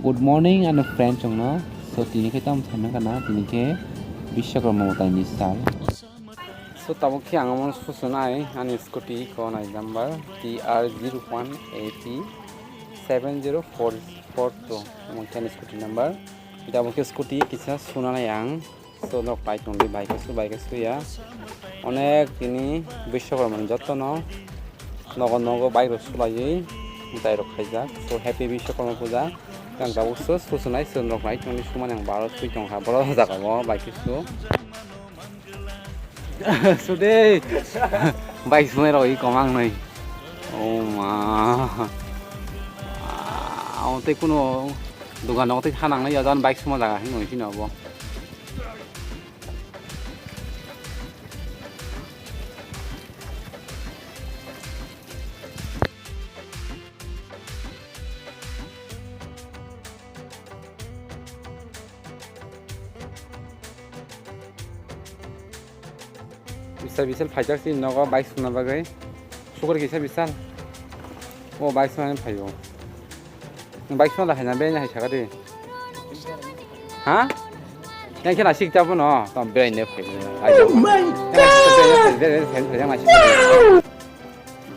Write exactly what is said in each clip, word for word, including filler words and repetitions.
Good morning ani friend chwngno. So tini khe tamo thangna kana tini khe Biswakarma mwtaini sal. So tabuk khe ang omo susunai ani scooty ko nai number T R zero one A P seven zero four four two. Omo khe ani scooty number. Tabuk khe scooty kisa sunanai ang. So norok pai tongdi bike su bike suya. Onek tini Biswakarma ni jotono nogo nogo bike rok sulaiwi mwtai rok khaijak. So happy Biswakarma puja. Ang tabuk su susunai so norok pai tongdi sumani ang baro sui tongkha boro jaga o bike su. Sude bike sunai rok i komang nai. Oh ma. Ah, tei kuno dugan o tei hanang nai ya jan bike suma jaga hin nai sini obo. Bisa bisal phaijak si nogo bike suna bagwi. Sugar kisa bisal. O bike suna phaio. Bike suna da haina benya hai sakari. Ha? Yang kena sik tabu no. Tam benya phai. Oh my God!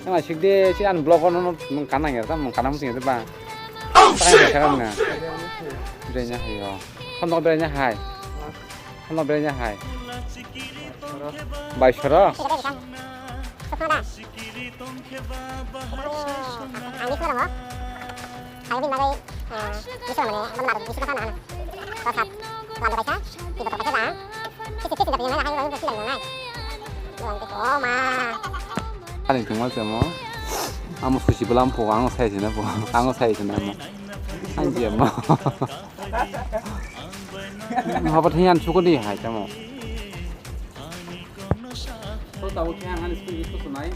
Yang sik de si an blog no nung kana ya tam kana muting ba. Sai ya kana. Benya hai yo. Kham no benya hai. Kham no benya hai. Bai soro. Ang ni soro mo. Ang ni bagwi, ah, ni soro mane, ang ni soro mane. Ko sat, ko ando kaisa, tiba to kaisa ba. Sisi sisi tapi ngai hai ngai sisi ngai. Oh ma. Ani tungma chamo. Amo susi belam po, ang sai sina po. Ang sai sina mo. Anji mo. Haba thayan sukudi hai chamo. So tabuk khe ang ani school ni susunai.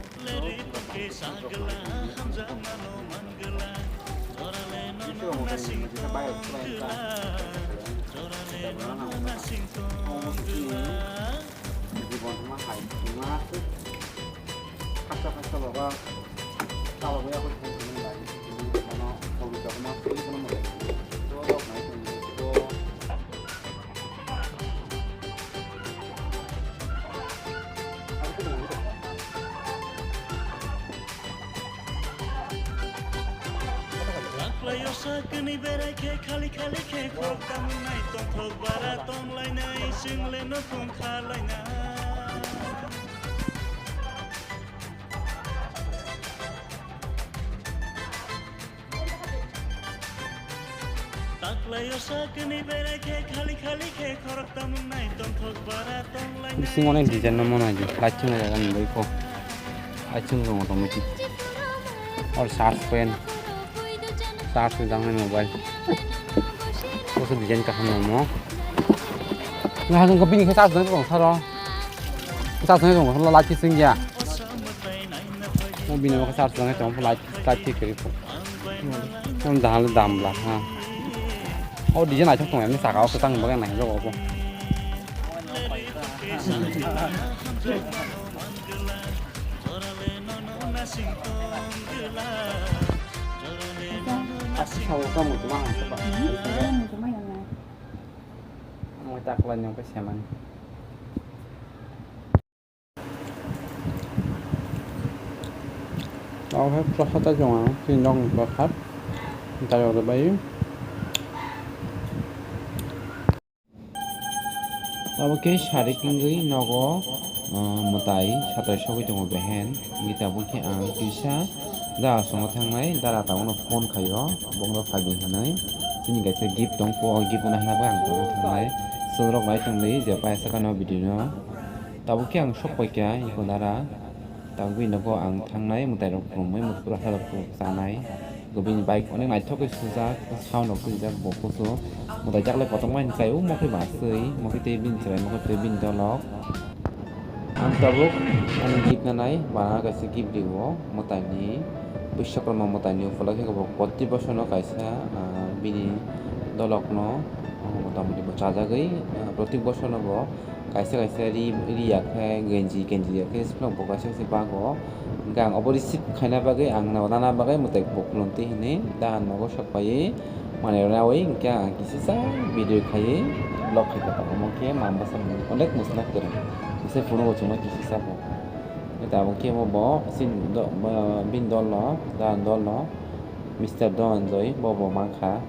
Taklaio sakni berai khe khali khali khe khorok tamung nai tongthok bara tonglainai chwng le no phung khalainai. Taklaio sakni berai khe khali khali khe khorok tamung nai tongthok bara tonglainai. Bising onek design no mano aji. Lachung jaga ni bai ko. Lachung rong tong miti. Or charge pen. Charge jang nai mobile. Koso design kaham no mo. Nga hajong ko bini khe charge dong tong saro. Charge dong tong saro light sing ya. Mo bini mo charge dong tong light. Light thik kiri po. Kon dahal dam la ha. O design naithok tong emni saka o kwchang bagwi naithok obo. Mo takla nyong khe semani. Obo hai prohata chwng ang tini nok ni prohata tayok rwbai. Abo khe sari kwrwngwi nogo, ah, mwtai satoi sogwi tongo behen. Wngwi tabuk khe ang kisa dara songo thangnai, dara tabukno phone khaio, bongno phaidi hinwi. Chini kaisa gift tongkho, o gift no hinwi ang tabuk thangnai. Chwlrok nai tongdi je paisa kano video no. Tabuk khe ang sok paikha iko dara. Tabuk bini nogo ang thangnai, mwtai rok khulumwi, mwtai rok chanai. Bini bike onek naithok khe sujak, sound rok swijak bo kusu. Mwtai jak le kotorma hinwi chai o, omo khe ba swi, omo khe tei bini chwrai, omo khe tei bini dolok. Ang tabuk ani gift nanai, ba kaisa gift rio, mwtaini, Biswakarma mwtaini upolokhe bo proti bosorno kaisa, ah, bini dolokno, ah, mota moti bo chajagwi, ah, proti bosorno bo kaisa kaisa ri, ri ya khe, genji, genji ya khe, splok bo kaisa kaisa bago. Hwnkhe ang obo receive khaina bagwi, ang nana bagwi mwtai bo khulumtwi hinwi dahan nogo sok paiwi, Manwi rwna wi hwnkhe ang kisisa video khaiwi vlog khai kha tongo, omo khe ma bwsa onek mwsana kwrwng, bwsai phunukgo chwngno kisisa bo. Tabuk khe bo, bo sin do-, bo, bini dolo, Don dolo, Mister Donjoy bo bo mankha.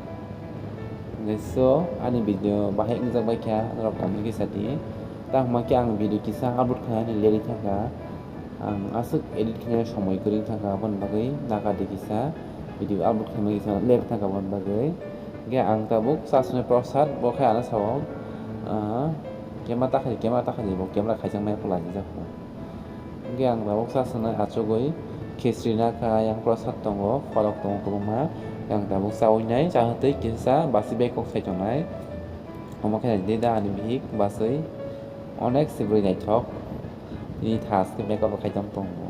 Hwnkhe so ani video bahai wngjak bai kha, norok comment khe sa di. Tamo khe ang video kisa upload khainani leri thangkha. Ang aswk edit khainai somoi kwrwi thangkha, aboni bagwi naka di kisa video upload khaimani kisa leri thangkha aboni bagwi. Hwnkhe ang tabuk chasnai prosad bo khe ano sao, ah, camera takhai, camera takhai bo camera khaijaknai phalajak. Hwnkhe ang tabuk chasnai achugwi khichri nakha, yang prosad tongo, phalok tongo kwbangma. Ang tabuk chawi nai, chahatwi kisa basi bag kok sai tongnai. Omo khe naidi da ani bihik bachwi onek se bwrwi naithok. Bini thas khe makeup rok khai tong tongo.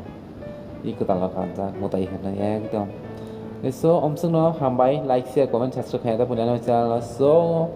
I kwtal rok kanjak mwtai hwnwi ekdom. So, omswkno hambai, like, share, comment, subscribe khaina ta puilano channel o. So,